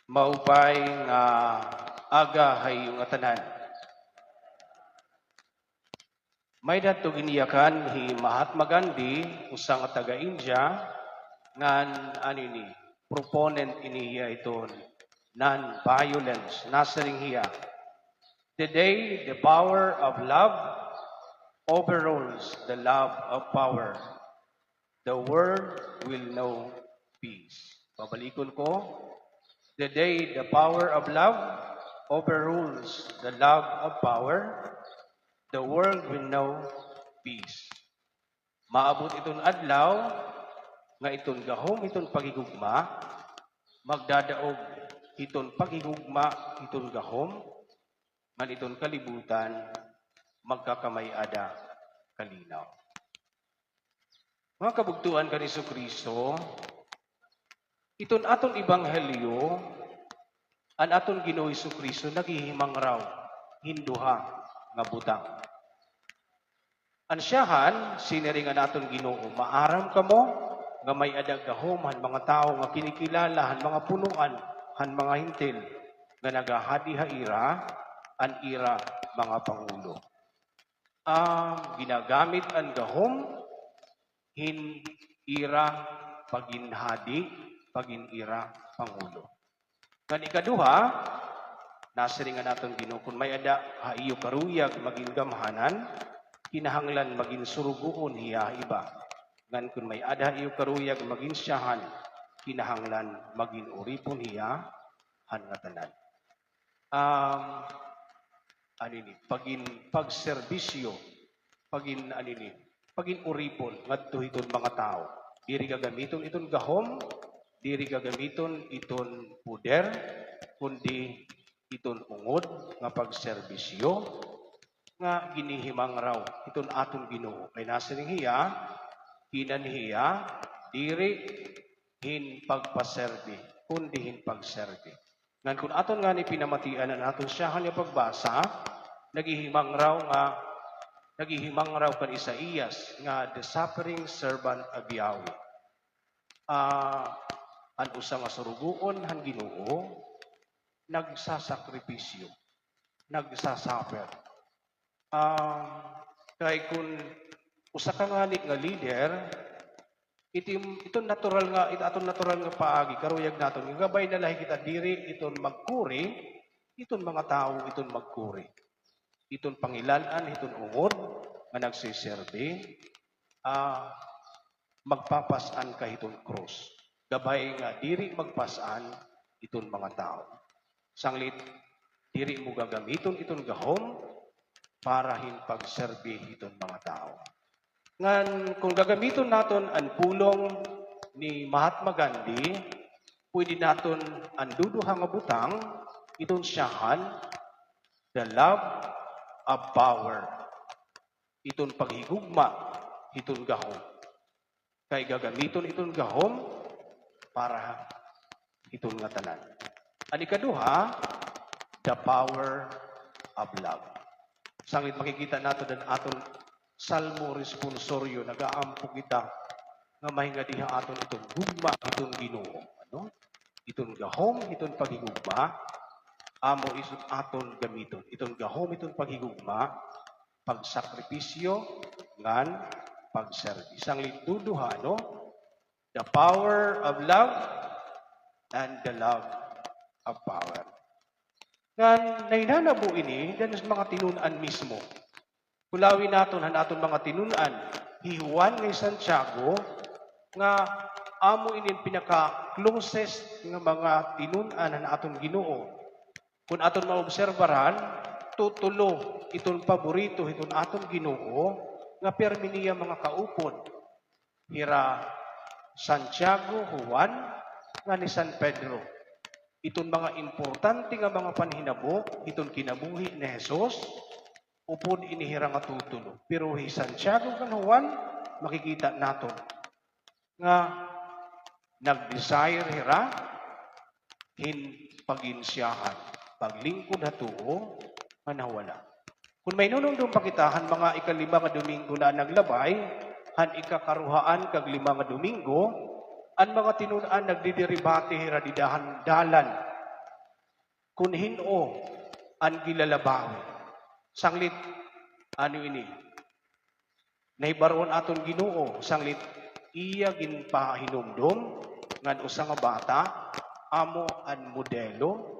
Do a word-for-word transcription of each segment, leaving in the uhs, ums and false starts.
Maupay nga aga ha iyo ngatanan. May-ada adto giniyakan hi Mahatma Gandhi, usa nga taga-India, ngan ano ini, proponent ini hiya hiton non-violence. Nasiring hiya, "The day the power of love overrules the love of power, the world will know peace." Pabalikon ko, "The day the power of love overrules the love of power, the world will know peace." Maabot iton adlaw nga iton gahom hiton paghigugma magdadaog hiton paghigugma hiton gahom, ngan iton kalibutan magkakamay-ada kalinaw. Mga kabugtoan kan Jesu-Cristo, iton aton ebanghelyo, an aton Ginoo Jesu-Cristo naghihimangraw hin duha nga butang. An siyahan, siniring an aton Ginoo, "Maaram kamo nga may-ada gahom han mga tawo nga kinikilala han mga punoan han mga Hentil nga nagahadi ha ira, an ira mga pangulo." Ah, ginagamit an gahom hin ira pagin hadi, pagin ira pangulo. Ngan ikaduha, nasiring an aton Ginoo, kon may-ada ha iyo karuyag magin gamhanan, kinahanglan magin surugoon hiya ha iba. Ngan kon may-ada ha iyo karuyag magin siyahan, kinahanglan magin uripon hiya han ngatanan. Um, ano ini, pagin-, pagserbisyo, pagin-, ano ini, pagin-uripon ngadto hiton mga tawo. Diri gagamiton iton gahom, diri gagamiton iton poder, kundi iton ungod nga pagserbisyo nga ginihimangraw hiton aton Ginoo. Kay nasiring hiya, kinanhiya, diri hin pagpaserbi, kundi hin pagserbi. Ngan kon aton ngani pinamatian an aton siyahan nga pagbasa, naghihimangraw nga, naghihimangraw kan Isaias nga the suffering servant of Yahweh. Ah, an usa nga surugoon han Ginoo, nagsasakripisyo, nagsasuffer. Ah, kay kon usa ka ngani nga leader, iti, iton natural nga, it-, aton natural nga paagi, karuyag naton, nga gabay na la hi kita diri iton magkuri, iton mga tawo iton magkuri. Iton pangilan-an, iton ungod nga nagsiserbi, ah, magpapas-an ka hiton krus. Gabay nga diri magpas-an iton mga tawo. Sanglit, diri mo gagamiton iton gahom para hin pagserbi hiton mga tawo. Ngan kon gagamiton naton an pulong ni Mahatma Gandhi, pwede naton an duduha nga butang, iton siyahan, the love of power. Iton paghigugma hiton gahom. Kay gagamiton iton gahom para hiton ngatanan. An ikaduha, the power of love. Sanglit makikita naton an aton Salmo responsorio, nagaampo kita nga mahingadi ha aton iton gugma hiton Ginoo, ano? Iton gahom hiton paghigugma, amo iton aton gamiton. Iton gahom hiton paghigugma, pagsakripisyo, ngan pagserbi. Sanglit duduha, no? The power of love and the love of power. Ngan nahinanabo ini, dan sa mga tinun-an mismo. Kulawi naton han aton mga tinun-an, hi Juan ngan hi Santiago, nga amo ini an pinaka-closest nga mga tinun-an han aton Ginoo. Kon aton maobserbaran, tutulo iton paborito hiton aton Ginoo nga pirmi niya mga kaupod. Hira Santiago, Juan, ngan hi San Pedro. Iton mga importante nga mga panhinabo hiton kinabuhi ni Jesus, upod ini hira nga tutulo. Pero hi Santiago ngan Juan, makikita naton nga nag-desire hira hin pagin siyahan, paglingkod ha tuo nga nawala. Kon mahinunumdom pa kita han mga ikalima nga Domingo na naglabay, han ikakaruhaan kag lima nga Domingo, an mga tinun-an nagdidiribate hira dida han dalan kun hin-o an gilalabawi. Sanglit, ano ini? Nahibaroan aton Ginoo, sanglit iya ginpahinumdom ngan usa nga bata amo an modelo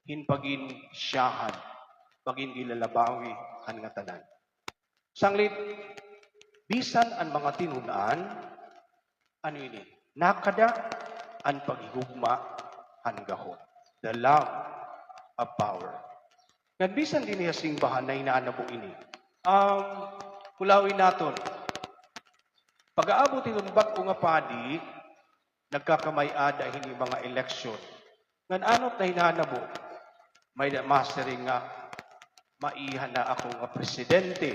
hin pagin syahan, pagin gilalabawi han ngatanan. Sanglit, bisan an mga tinun-an, ano ini? Nakada an paghigugma han gahom. The love of power. Ngan bisan dinhi ha singbahan nahinanabo ini. Um, kulawin naton. Pag-aabot hiton bag-o nga padi, nagkakamay-ada hini mga eleksyon. Ngan ano it nahinanabo? May-ada masiring nga, "Maiha na ako nga presidente.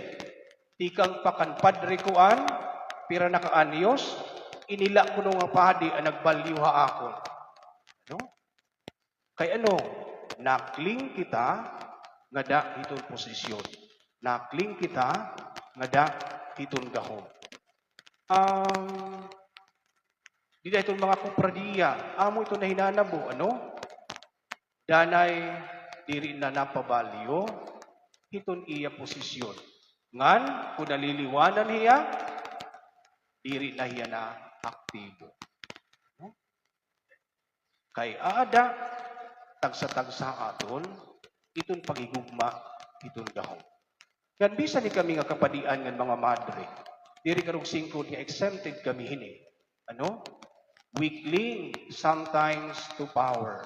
Tikang pa kan padre kuan, pira na ka anyos, ini la kuno nga padi an nagbalyo ha akon." No? Kay ano, nakling kita ngada hiton posisyon. Nakling kita ngada hiton gahom. Um, dida hiton mga kofradiya, amo ito nahinanabo, ano? Danay diri na napabalyo hiton iya posisyon. Ngan, kun naliliwanan hiya, diri na hiya na aktibo. No? Kay aada, tagsa-tagsa aton, iton paghigugma, iton gahom. Ngan bisan ni kami nga kapadian ngan mga madre, diri karog singkod nga exempted kami hini. Ano? We cling sometimes to power.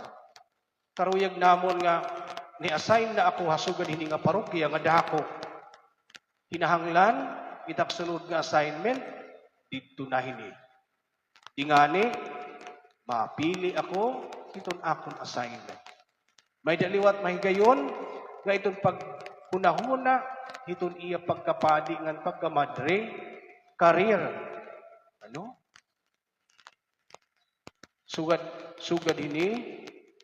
Karuyag namon nga ni-assign na ako ha sugad hini nga parokya nga dako. Kinahanglan, it ak sunod nga assignment, didto na hini. Di ngani, mapili ako hiton akon assignment. May-ada liwat mahigayon nga iton paghunahuna hiton iya pagkapadi ngan pagkamadre, career. Ano? Sugad, sugad hini,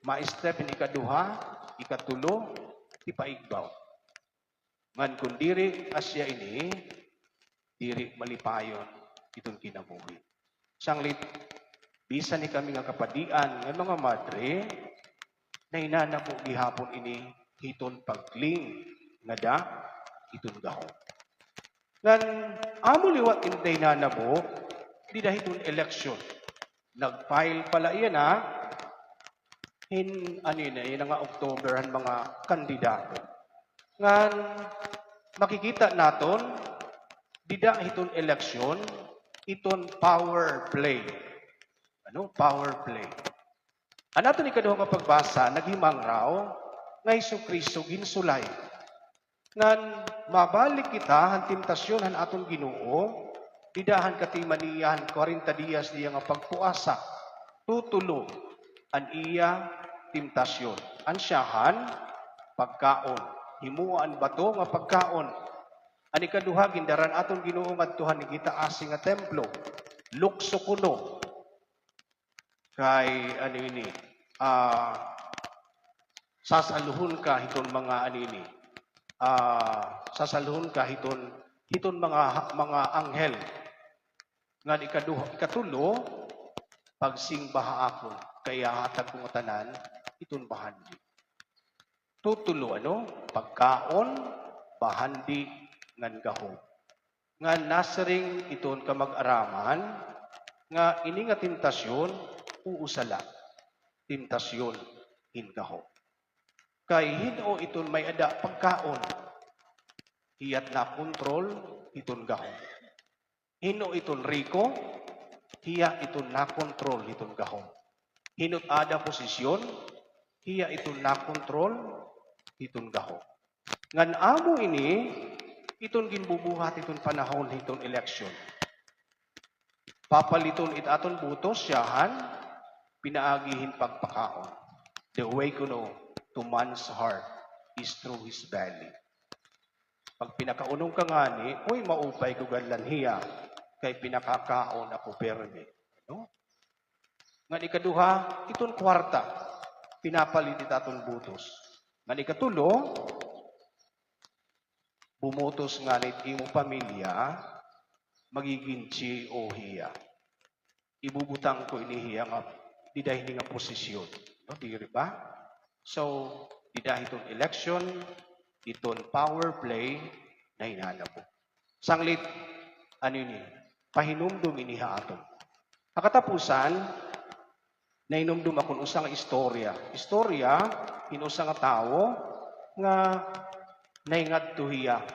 ma-step hin ikaduha, ikatulo, tipaigbaw. Ngan kun diri asya ini, diri malipayon iton kinabuhi. Sanglit, bisan ni kami nga kapadian nga mga madre, nahinanabo gihapon ini hiton pagkling ngada hiton gahom. Ngan amo liwat ini nahinanabo dida hiton eleksyon. Nag-file pala iya na hin, ano ini, yana nga October han mga kandidato. Ngan makikita naton dida hiton eleksyon, iton power play. Ano? Power play. An aton ikaduha nga pagbasa, naghimangraw nga Jesu-Cristo ginsulay. Ngan mabalik kita han temptasyon han aton Ginoo, dida han katima niya han kwarenta diyas niya nga pagpuasa. Tutulo an iya temptasyon. An syahan, pagkaon. Himoa an bato nga pagkaon. An ikaduha, gindara an aton Ginoo ngadto han gitaasi nga templo. Lukso kuno. Kay, ano ini, ah, sasaluhon ka hiton mga, ano ini, ah, sasaluhon ka hiton, hiton mga, mga anghel. Ngan ikaduha, ikatulo, pagsingba ha akon, kay ihahatag ko ngatanan hiton bahandi. Tutulo, ano? Pagkaon, bahandi, ngan gahom. Ngan nasiring iton kamag-araman nga ini nga temptasyon, usa la, temptasyon hin gahom. Kay hin-o iton may-ada pagkaon, hiya it nakontrol hiton gahom. Hin-o iton riko, hiya iton nakontrol hiton gahom. Hin-o it aada posisyon, hiya iton nakontrol hiton gahom. Ngan amo ini iton ginbubuhat hiton panahon hiton eleksyon. Papaliton it aton boto, syahan, pinaagi hin pagpakaon. The way kuno to man's heart is through his belly. Pag pinakaunong ka ngani, uy, maupay ko gad la hiya, kay pinakakaon ako pirmi. No? Ngan ikaduha, iton kwarta, pinapalit it aton botos. Ngan ikatulo, bumotos ngani it imo pamilya, magigin C E O hiya. Ibubutang ko ini hiya nga, dida hini nga posisyon. No, diri ba? So, dida hiton election, iton power play, nahinanabo. Sanglit, ano ini? Pahinumdom ini ha aton. Ha katapusan, nahinumdom ako hin usa nga istorya. Istorya hin usa nga tawo nga nahingadto hiya,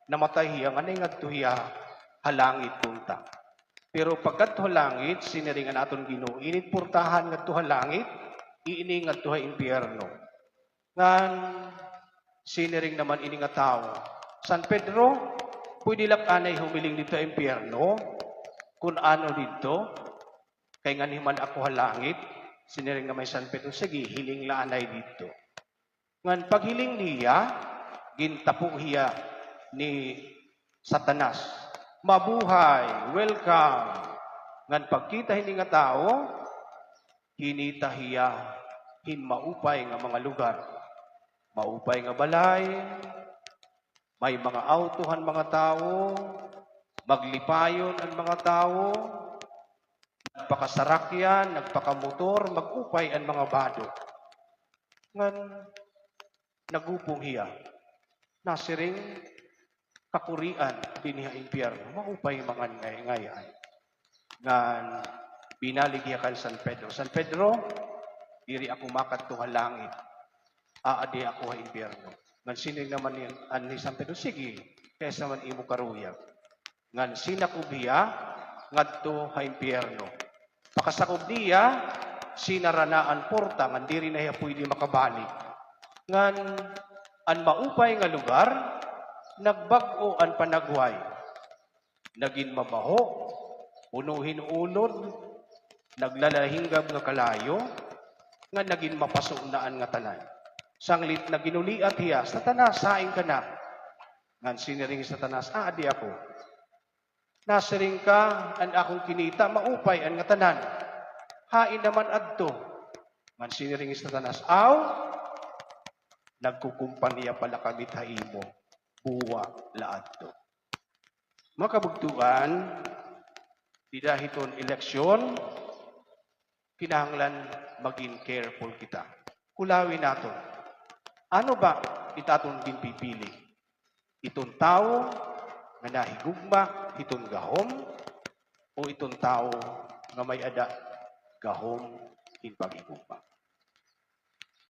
namatay hiya nga nahingadto hiya ha langit kunta. Pero pagkadto ha langit, siniring an aton Ginoo, ini it portahan ngadto ha langit, ini ngadto ha impyerno. Ngan siniring naman ini nga tawo, "San Pedro, pwede la ak anay humiling didto ha impyerno? Kun ano didto, kay nganhi man ako ha langit." Siniring naman ni San Pedro, "Sige, hiling la anay didto." Ngan paghiling niya, gintapo hiya ni Satanas, "Mabuhay, welcome." Ngan pagkita hini nga tawo, kinita hiya hin maupay nga mga lugar. Maupay nga balay, may mga awto han mga tawo, maglipayon an mga tawo, nagpakasarakyan, nagpakamotor, mag-upay an mga bado. Ngan nagupong hiya. Nasiring, kakurian dinhi ha impyerno, maupay man ngay-, ngay-an. Ngan binalig hiya kan San Pedro, "San Pedro, diri ako makadto ha langit. Aadi ako ha impyerno." Ngan siniring naman ni, an ni San Pedro, "Sige, kaysa man imo karuyag." Ngan sinakob hiya ngadto ha impyerno. Pakasakob niya, sinara na an porta ngan diri na hiya pwede makabalik. Ngan an maupay nga lugar, nagbag-o an panagway. Nagin mabaho, puno hin ulod, naglalahinggab nga kalayo, ngan nagin mapaso na an ngatanan. Sanglit naginuliat hiya, "Satanas, hain ka na?" Ngan siniring hi Satanas, "Aadi ako." "Nasiring ka, an akon kinita, maupay an ngatanan. Hain naman adto?" Ngan siniring hi Satanas, "Aw, nagkukumpanya pa la kami ha imo. Buwa la adto." Mga kabugtoan, dida hiton eleksyon, kinahanglan magin careful kita. Kulawi naton. Ano ba it aton ginpipili? Iton tawo nga nahigugma hiton gahom o iton tawo nga may-ada gahom hin paghigugma?